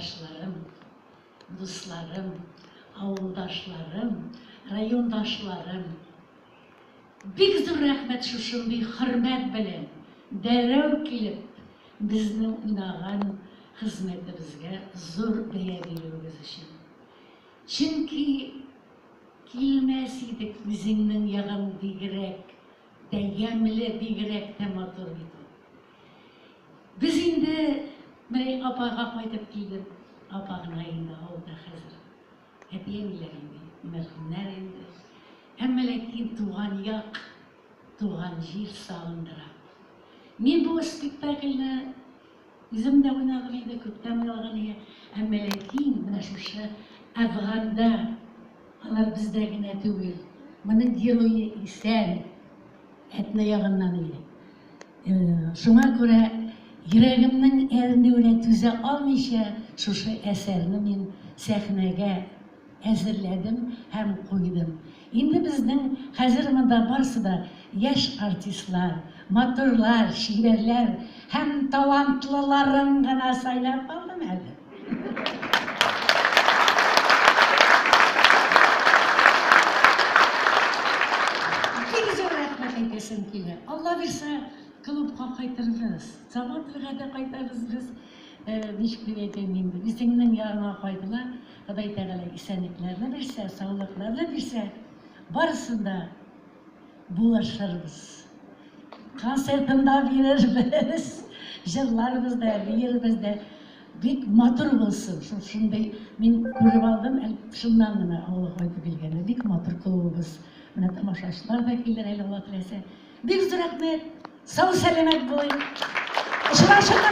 Якташларым, дусларым, авылдашларым, райондашларым, бик зур рәхмәт шушындый хөрмәт белән дәррәү килеп, безнең уйнаган хезмәтебезгә зур бәя бирүегез өчен. Чөнки килмәс идек үзеңнең ягың бигрәк тә ямьле, бигрәк тә матур бит ул. Без инде менә апага кайтып килдек. Апа гына инде авылда хәзер. Әти-әниләр инде мәрхүмнәр инде. Әмма ләкин туган як, туган җир сагындыра. Мин бу спектакльне үзем дә уйнадым инде, күптән уйналган иде. Әмма ләкин менә шушы Әфганда алар бездә генә түгел. Моның герое исән. Әтнә ягыннан иде. Шуңа күрә йөрәгемнең әрнүенә түзә алмыйча, шушы әсәрне мин сәхнәгә әзерләдем һәм куйдым. Инде безнең хәзер монда барсы да яшь артистлар, матурлар, чибәрләр һәм талантлыларын гына сайлап алдым әле. Бик зур рәхмәт әйтәсем килә. Алла бирсә, клубка кайтырбыз. Сабантуйга да кайтабыз без. Ничек дип әйтәм инде, үзеңнең ягыңа кайтыла. Ходай Тәгалә исәнлекләрне бирсә, саулыкларны бирсә, барысын да булышырбыз. Концертын да бирербез, җырларбыз да, биербез дә. Бик матур булсын. Шул шундый мин күреп алдым, әле шуннан гына авылга кайтып килгәндә. Бик матур клубыбыз. Менә тамашачылар да килер әле, Алла теләсә. Бик зур рәхмәт. Сау-сәламәт булыйк. Очрашып.